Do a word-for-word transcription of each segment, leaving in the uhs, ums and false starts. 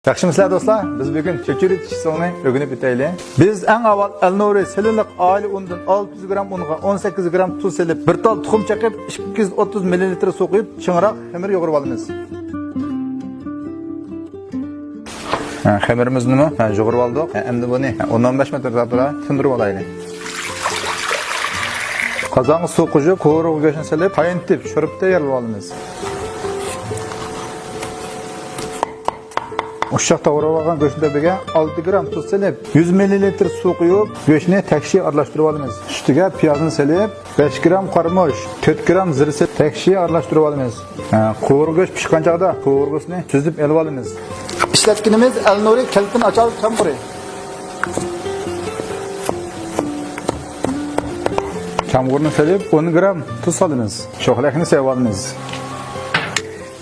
ياخشىمۇسىلەر دوستلار؟ بىز بۈگۈن چۆچۈرە تىكىش ئۇسۇلىنى ئۆگىنىپ ئۆتەيلى. بىز ئەڭ ئاۋۋال ئەلنۇرى سىلىنلىق ئائىلە ئۇنىدىن ئالتە يۈز گرام ئۇنغا ئون سەككىز گرام تۇز سېلىپ، بىر تال تۇخۇم چېقىپ، ئىككى يۈز ئوتتۇز مىللىلىتىر سۇ قۇيۇپ، چىڭراق خېمىر يۇغۇرۇۋالىمىز. ھە، خېمىرىمىزنىمۇ، ھە، يۇغۇرۇۋالدۇق. ھە، ئەمدى بۇنى، ھە، ئون ئون بەش مىنۇت ئەتراپىدا تىندۇرۇپ ئالايلى. قازانغا سۇ قۇيۇپ، قوۋۇرغا گۆشنى سېلىپ، قاينىتىپ، شورپا تەييارلىۋالىمىز. ئۇششاق توغرىۋالغان گۆشنىڭ تۆپىگە ئالتە گرام تۇز سېلىپ، يۈز مىللىلىتىر سۇ قۇيۇپ، گۆشنى تەكشى ئارىلاشتۇرۇۋالىمىز. ئۈستىگە پىيازنى سېلىپ، بەش گرام قارىمۇچ، تۆت گرام زىرە سېلىپ، تەكشى ئارىلاشتۇرۇۋالىمىز. ھە، قوۋۇرغا گۆش پىشقان چاغدا قوۋۇرغىسىنى سۈزۈپ ئېلىۋالىمىز. ئىشلەتكىنىمىز ئەلنۇرى كەلپىن ئاچار چامغۇرى. چامغۇرنى سېلىپ، ئون گرام تۇز سالىمىز. چوقلەكنى سېلىۋالىمىز.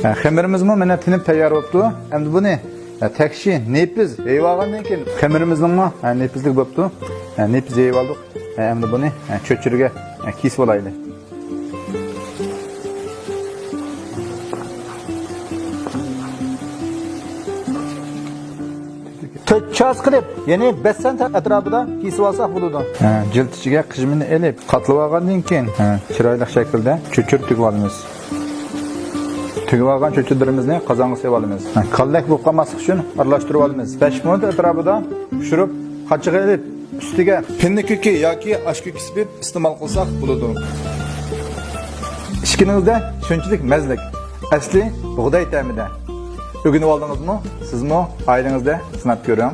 ھە، خېمىرىمىزمۇ مانا تىنىپ تەييار بوپتۇ. ئەمدى بۇنى، ھە، تەكشى نېپىز يېيىۋالغاندىن كېيىن خېمىرىمىزنىڭمۇ، ھە، نېپىزلىك بوپتۇ. ھە، نېپىز يېيىۋالدۇق. ھە، ئەمدى بۇنى، ھە، چۆچۈرىگە، ھە، كېسىۋالايلى. تۆت چاس قىلىپ، يەنى بەش سانتىم ئەتراپىدا كېسىۋالساق بولىدۇ. ھە، جىلىت ئىچىگە قىژىمىنى ئېلىپ، قاتلىۋالغاندىن كېيىن، ھە، چىرايلىق شەكىلدە چۆچۈرە تۈگۈۋالىمىز. تۈگۈۋالغان چۆچۈرىلىرىمىزنى قازانغا سېلىۋالىمىز. ھە، كاللەك بولۇپ قالماسلىق ئۈچۈن ئارىلاشتۇرۇۋالىمىز. بەش مىنۇت ئەتراپىدا پىشۇرۇپ، قاچىغا ئېلىپ، ئۈستىگە پىننە كۆكى ياكى ئاش كۆكى سېپىپ ئىستېمال قىلساق بولىدۇ. ئىچكىنىڭىزدە شۇنچىلىك مەززىلىك، ئەسلى بۇغداي تەمىدە. ئۆگىنىۋالدىڭىزمۇ؟ سىزمۇ ئائىلىڭىزدە سىناپ كۆرۈڭ.